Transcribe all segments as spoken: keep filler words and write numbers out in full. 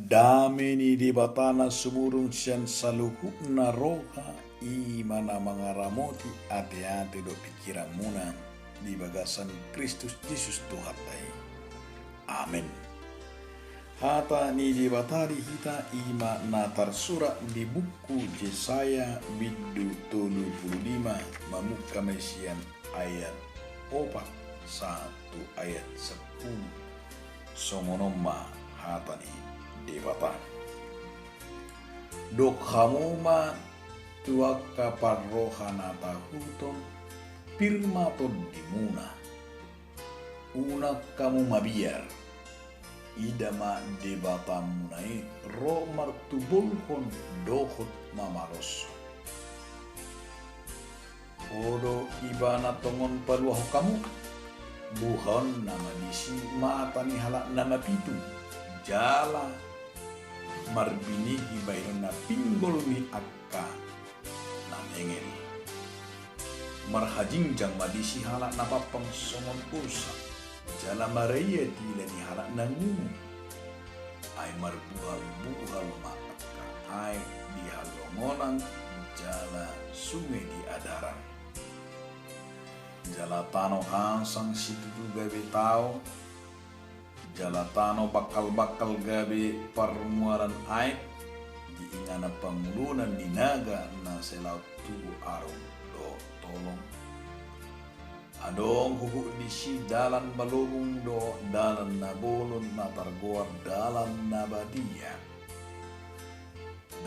Dame ni Debata na sumurung sian saluhutna roha, i ma na mangaramoti ateate dohot pingkiranmuna di bagasan Kristus Jesus Tuhanta i. Amen. Hata ni Debata di hita i ma na tarsurat di buku Jesaya bindu tolu pulu lima, mamungka ma i sian ayat opat sahat tu ayat sampulu. Songon on ma hata ni Debata. Dok hamu ma tu angka parroha na tahuton, pir ma tondimuna. Unang hamu mabiar. Ida ma Debatamuna i ro martubolhon dohot mamaloshon. Olo, Ibana tongon paluahon hamu. Buhaonna ma disi mata ni halak na mapitung, jala marbinigi bahenonna pinggol ni angka na mengel. Marhajingjang ma disi halak na pampang songon ursa, jala maraia dila ni halak na ngungu. Ai marbuhalbuhal ma angka aek di halongonan, jala sunge di adaran. Jala tano hasang situtu gabe tao, jala tano bangkalbangkal gabe parmuaran aek, di inganan pangulunan ni naga na sai laho tubu arung dohot tolong. Adong huhut disi dalan balobung dohot dalan na bolon na targoar dalan na badia.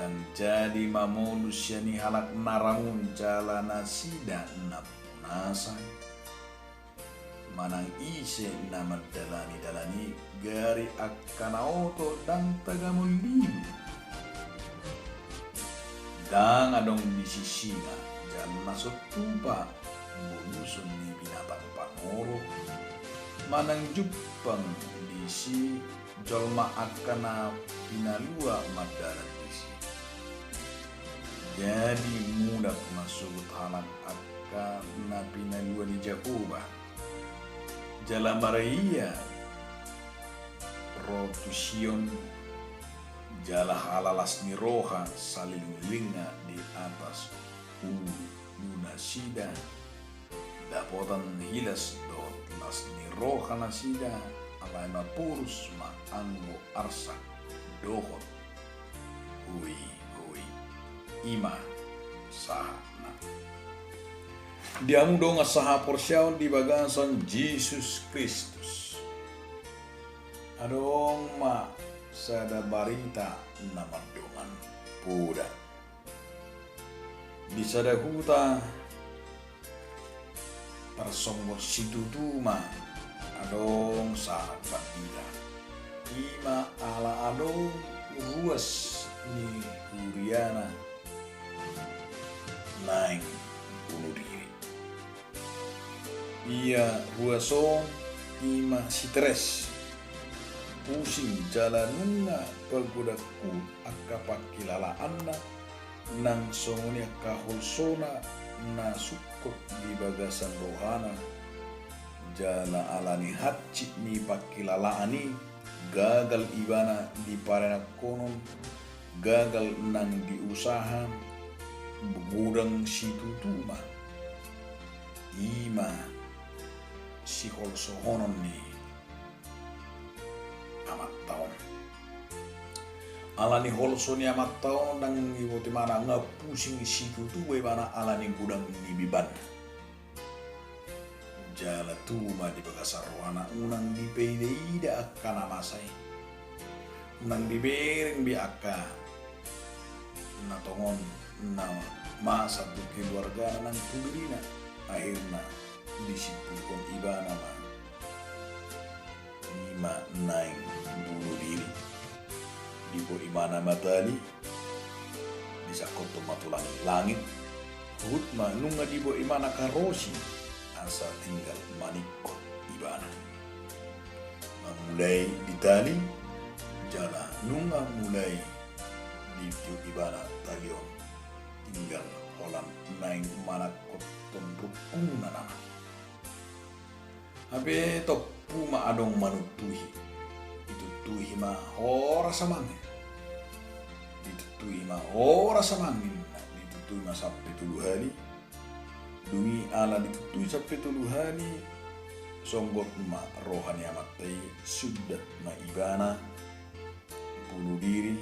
Ndang jadi mamolus sian i halak na ramun jala nasida na punasa. Manang ise na mandalani dalan i, gari angka na oto ndang tagamon lilu. Ndang adong disi singa, jala na so tupa boluson ni binatang panoro. Manang jumpang disi jolma angka na pinalua mandalan disi. Jadi mulak ma sogot halak angka na pinalua ni Jahowa. Jala maraia ro tu Sion, jala halalas ni roha saleleng-lelengna di atas ulu nasida. Dapotan hilas dohot las ni roha nasida, alai maporus ma anggo arsak dohot huihui. I ma sahatna. Di hamu dongan sahaporseaon di bagasan Jesus Kristus. Adong ma sada barita na mardongan poda. Di sada huta tarsonggot situtu ma adong sahat pandita. I ma ala adong ruas ni huriana naeng bunuh diri. Ia ruas on i ma stres, pusing jala nunga pagodangkon angka pangkilalaanna, nang songon i angka holsona na sungkot di bagasan rohana, jala ala ni hansit ni pangkilalaan i, gagal ibana di paranangkonon, gagal nang di usaha, godang situtu ma. I ma siholsohonon ni amanta on. Ala ni holso ni amanta on, ndang diboto ibana, nga pusing situtu ibana ala ni godang ni bebanna. Jala tubu ma di bagasan rohana, unang dipaidaida angka na masa i. Unang dibereng be angka na tongon na masa tu keluargana nang tu dirina. Akhirna disimpulhon ibana ma, i ma naeng bunuh diri. Diboan ibana ma tali, disangkothon ma tu langit-langit, huhut ma nunga diboan ibana karosi, asa tinggal maningkot ibana. Nga mulai ditali, jala nunga mulai ditiop ibana tali on, tinggal holan naeng manangkothon rungkungna nama. Hape tompu ma adong manuntuhi. Dituntuhi ma horas amang. Dituntui ma, "Horas amang," ninna, dituntui ma sampe tolu hali. Dung i ala dituntui sampe tolu hali, songgot ma roha ni amanta i, sundat ma ibana bunuh diri.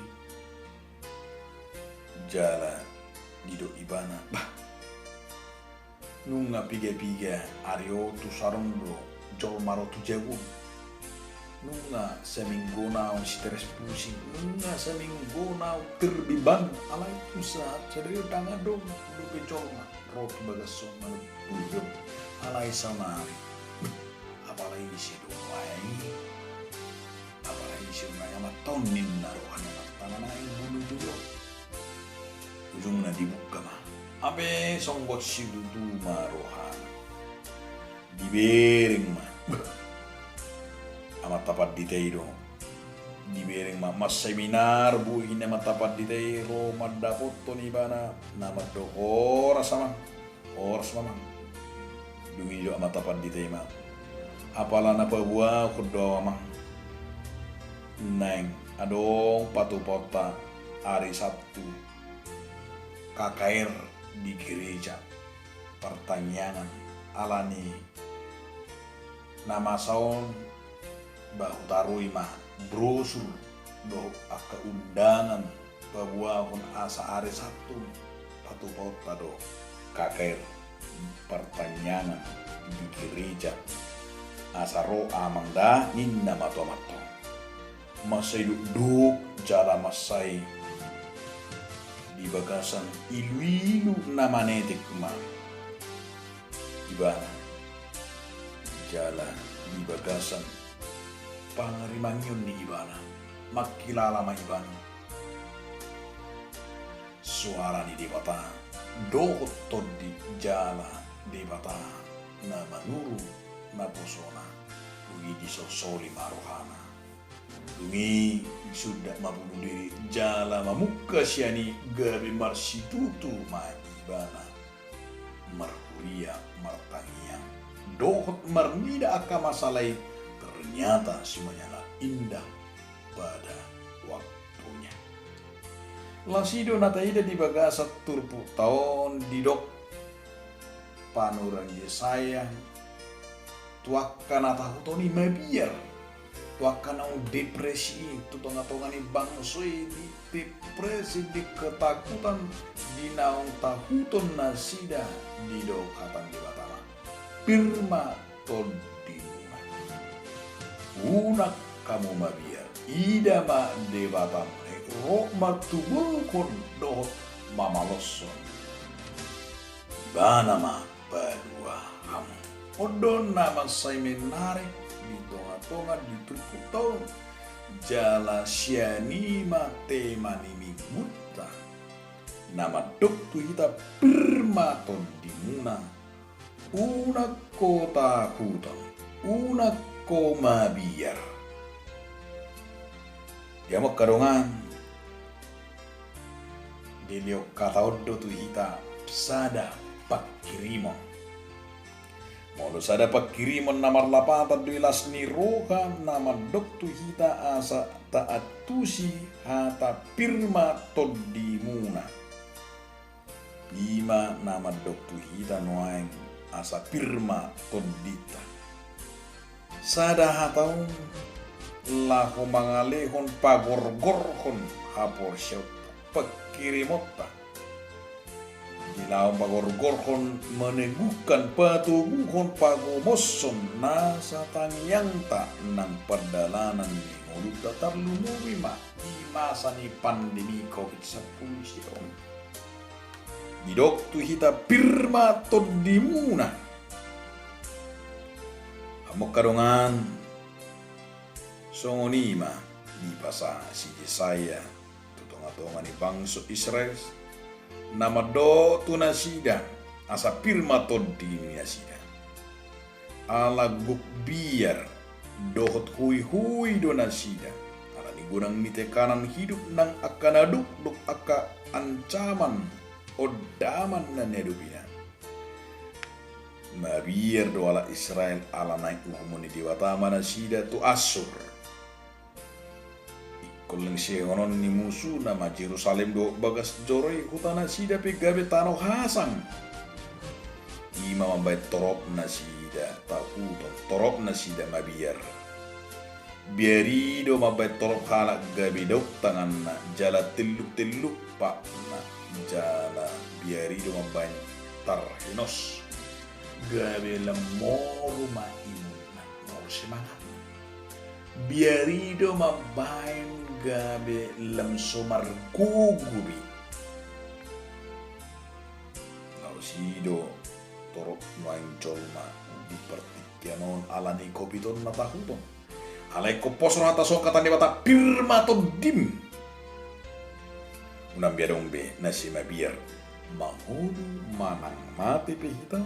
Jala didok ibana, "Bah, nunga piga-piga ari on tu sadong do jolma ro tu jabu on. Nunga saminggona on stres pusing, nunga saminggona on terbeban, alai tu saat sadari on ndang adong dope jolma ro tu bagas on manang tu jabu on. Alai saonari, apala ise do nuaeng i? Apala ise do nuaeng amanta on?" ninna roha ni amanta na naeng bunuh diri on. Ujungna dibuka ma. Hape songgot situtu ma rohana. Dibereng ma. Amanta pandita i do. Dibereng ma, mansai minar bohi ni amanta pandita i ro mandapothon ibana, na mandok, "Horas amang, horas amang." Dung i didok amanta pandita i ma, "Apala na paboahon do ahu amang. Naeng adong patupaonta ari Sabtu K K R di gereja partangiangan, alani na masa on ba hutaroi ma brosur dohot angka undangan paboahon asa ari Sabtu patupaonta do K K R partangiangan di gereja. Asa ro amang da," ninna ma tu amanta on. Mansai dokdok jala mansai di bagasan iluilu na manetek ma ibana. Jala di bagasan pangarimangion ni ibana, mangkilala ma ibana soara ni Debata dohot Tondi jala Debata na manuru naposona. Dung i disolsoli ma rohana. Dung i sundat ma bunuh diri jala mamungka sian i, gabe marsitutu ma ibana marhuria, martangiang dohot marnida angka masalah i. Ternyata semuanya indah pada waktunya. Laos i do na taida di bagasan turpukta on, didok panurirang Jesaya tu angka na tahuton i mabiar, tu angka naung depresi i, tu tongatonga ni bangso i, di depresi, di ketakutan, di naung tahuton nasida, didok hata ni Debata ma, "Pir ma tondimuna. Unang hamu mabiar. Ida ma Debatam, ro martubuhon dohot mamaloshon. Ibana ma palua hamu." On do na mansai menarik di tongatonga ni turpukta on. Jala sian i ma tema ni minggunta, na mandok tu hita, "Pir ma tondimuna. Unang ho tahuton, unang ho mabiar." Di hamu angka dongan, dilehon hata on do tu hita sada pangkirimon. Molo sada pangkirimon na marlapatan do i, las ni roha na mandok tu hita asa taantusi hata "Pir ma tondimuna." I ma na mandok tu hita nuaeng asa pir ma tondinta. Sada hata on laho mangalehon pagorgorhon haporseaonta, pangkirimonta. Dilehon pagorgorhon, meneguhkan, patoguhon, pagomoshon nasa tangiangta nang pardalanan ni ngolunta, tarlumobi ma di masa ni pandemi covid sampulu sia on. Didok tu hita, "Pir ma tondimuna." Hamu angka dongan, songon i ma dipasahat si Jesaya tu tongatonga ni bangso Israel, na mandok tu nasida asa pir ma tondi ni nasida. Ala gok biar dohot huihui do nasida, ala ni godang ni tekanan hidup nang angka na dokdok, angka ancaman, ondaman na niadopina. Mabiar do halak Israel ala naeng uhumon ni Debata ma nasida tu Assur. Ingkon lengsehonon ni musuna ma Jerusalem dohot bagas joro i, huta nasida pe gabe tano hasang. I ma mambahen torop nasida tahuton, torop nasida mabiar. Biar i do mambahen torop halak gabe dauk tanganna, jala telluk-telluk patna, jala biar i do mambahen tarhinos, gabe lam moru ma imunna, moru semangatna. Biar i do mambahen gabe lam so margogo be. Laos i do torop nuaeng jolma di partingkian on ala ni covid on na tahuton. Alai ingkon pos rohanta songon hata ni Debata, pir ma tondim. Unang be adong be na simabiar, mangolu manang mate pe hita,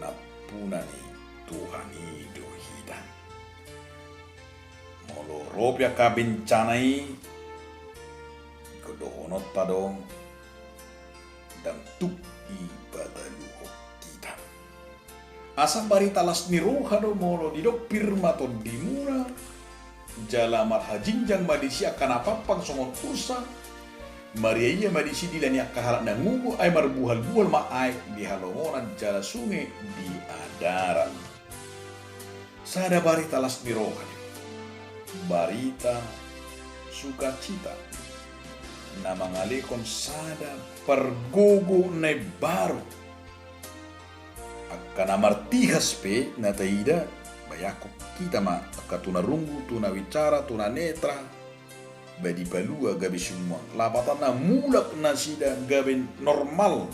nampuna ni Tuhan i do hita. Molo ro pe angka bencana i, ingkon dohononta do, ndang tuk i pataluhon hita. Asa barita las ni roha do molo didok pir ma tondimuna, jala marhajingjang ma disi angka na pampang songon ursa, mariaia ma disi dila ni angka halak na ngugu, ai marbuhal-buhal ma aek di halongonan jala sunge di adaran. Sada barita las ni roha do i, barita sukacita, na mangalehon sada pargogo na imbaru. Angka na martihas pe na taida, bayangkon hita ma angka tuna runggu, tuna wicara, tuna netra, ba dipalua gabe sumuang. Lapatanna mulak nasida gabe normal,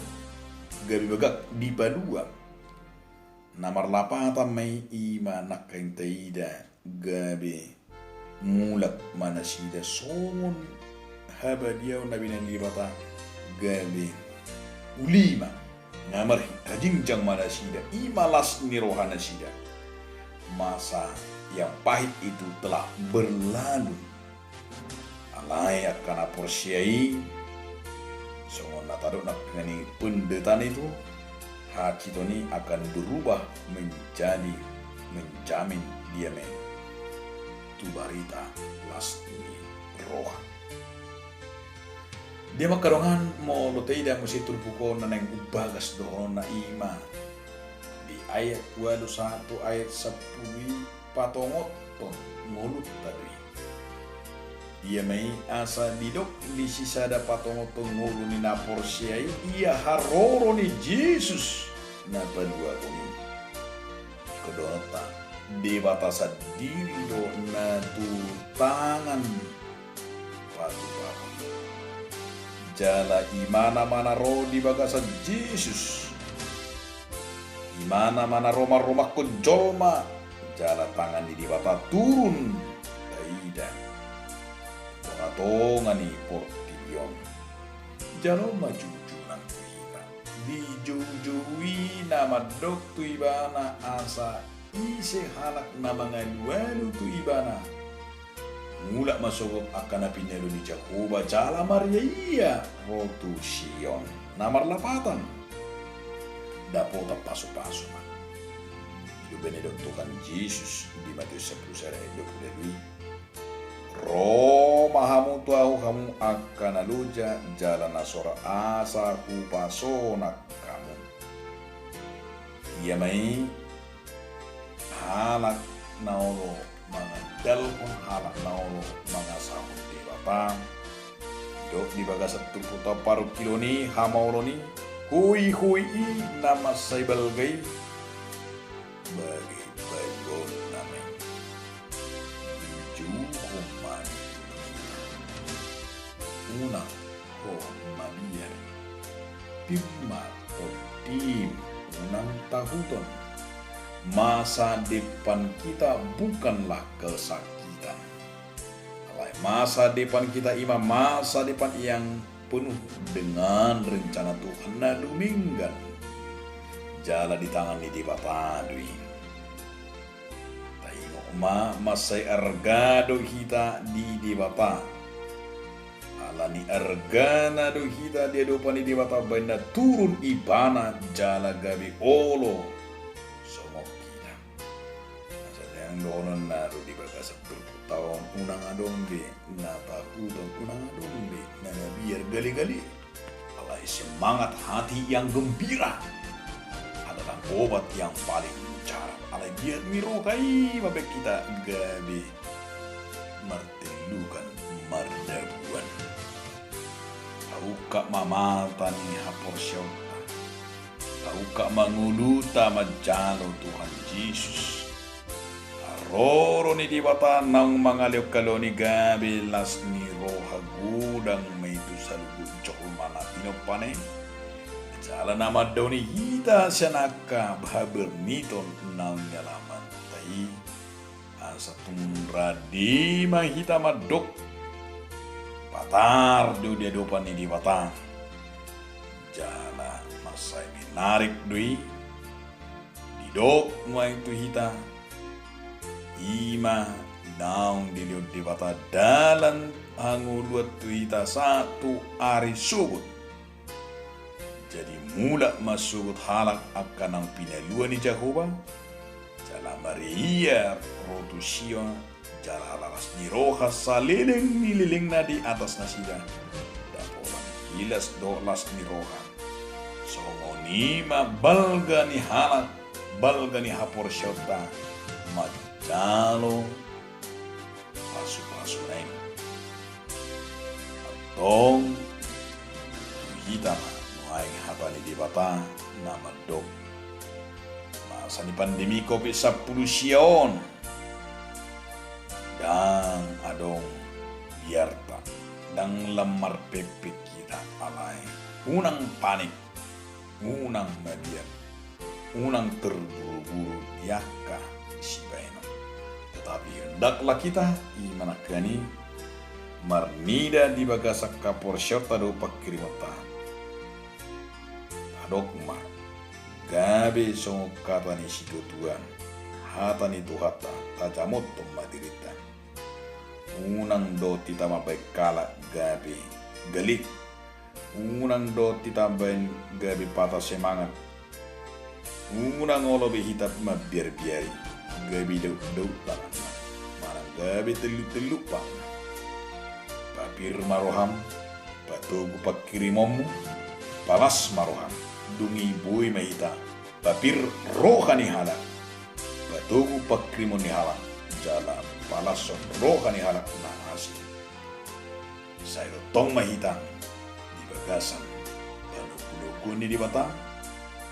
gabe bagak, dipalua. Na marlapatan ma i, i ma nangkin taida gabe mulak ma nasida songon habadiaon na binahen ni Debata, gabe uli ma, na marhajingjang ma nasida, i ma las ni roha nasida. Masa yang pahit itu telah berlalu. Alai angka na porsea i, songon na tadok nangkin ni pendeta i tu, haciton i akan berubah menjadi menjamin dia men tu barita las ni roha. Dia ma angka dongan, molo taida muse turpuk on na naeng umbagas dohononna, i ma di ayat ualu sahat tu ayat sampulu i, patongothon ngolunta do i. Dia ma i asa didok di sisada patongothon ngolu ni na porsea i, ia haroro ni Jesus na paluahon i. Ingkon dohononta, Debata sandiri do na tu tangan patupaon. Jala imana ma na ro di bagasan Jesus. Imana ma na ro marrumangkon jolma, jala tangan ni Debata turun taida tongatonga ni portibi on. Jalo ma joujou nang tu hita. Di joujou i na mandok tu ibana asa ise halak na mangalualu tu ibana, mulak ma sogot angka na pinalu ni Jahowa jala mariaia ro tu Sion. Na marlapatan, dapotan pasupasu ma. I do umbahen na didok Tuhan Jesus di Mateus sampulu sada ayat dua pulu ualu i, ro ma hamu tu Ahu hamu angka na loja jala na sorat, asa hupasonang hamu. Ia ma i, halak na olo mangandalhon, halak na olo mangasahon Debata. Didok di bagasan turpukta parungkilon i, hamaolon i, huihoi i na mansai balga i, bahen paluaon na naeng dijou ma i tu hita. Unang ho mabiar, pir ma tondim, unang tahuton. Masa depan kita bukanlah kesakitan. Alai masa depan kita i ma masa depan yang penuh dengan rencana Tuhan na dumenggan. Jala di tangan ni Debata do i. Taingot ma, mansai arga do hita di Debata. Ala ni argana do hita di adopan ni Debata, bahen na turun ibana jala gabe olo songon hita. Asa dang Dohonon na ro di bagasan turpukta on, unang adong be na tahuton, unang adong be na mabiar, gale-gale. Alai semangat, hati yang gembira adalah obat yang paling mujarab. Alai biar ni roha i ma baen hita gabe martelluan, mardabuan. Taungkap ma mata ni haporseaonta. Taungkap ma ngoluta manjalo Tuhan Jesus. Haroro ni Debata naung mangalehon haloani gabe las ni roha, godang ma i tu saluhut jolma na pinompana i. Jala na mandaoni hita sian angka haberniton naung nialamanta i. Asa tung rade ma hita mandok, patar do di adopan ni Debata. Jala mansai menarik do i, didok nuaeng tu hita, i ma naung dilehon Debata dalan hangoluan tu hita sahat tu ari sogot. Jadi mulak ma sogot halak angka naung pinalua ni Jahowa, jala maria ro tu Sion, jala las ni roha saleleng ni lelengna di atas nasida. Dapotan hilas dohot las ni roha. Songon i ma balga ni halak, balga ni haporseaonta manjalo pasu-pasuna i. Antong tu hita ma nuaeng hata ni Debata na mandok, masa ni pandemi covid sampulu sia on, ndang adong biarta, ndang lam marpekpek hita. Alai unang panik, unang mabiar, unang terburu-buru di angka sibahenon. Tetapi hendaklah hita, i ma nangkin i, marnida di bagasan haporseaonta dohot pangkirimonta, adong ma gabe songon hata ni situatua, hata ni Tuhanta, tajamothon ma dirinta. Unang dohot hita mambahen halak gabe gale. Unang dohot hita mambahen gabe patah semangat. Unang olo be hita mambiarbiari, gabe daukdauk tanganna, manang gabe telluktellukkon. Papir ma roham, patogu pangkirimonmu, palas ma roham. Dung i boi ma hita papir roha ni halak, patogu pangkirimon ni halak, jala palashon roha ni halak na asing. Sai tongtong ma hita di bagasan panogunoguon ni Debata.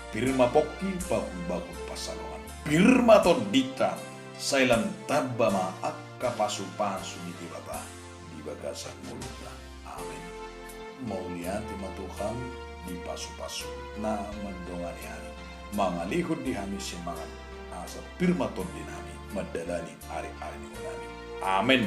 Pir ma pongki, pahulbahul pansalongan. Pir ma tondinta, sai lam tamba ma angka pasupasu ni Debata di bagasan ngolunta. Amen. Mauliate ma Tuhan di pasupasu na mandongani hami, mangalehon di hami semangat, asa pir ma tondinami mandalani ariari ni ngolunami. Amen.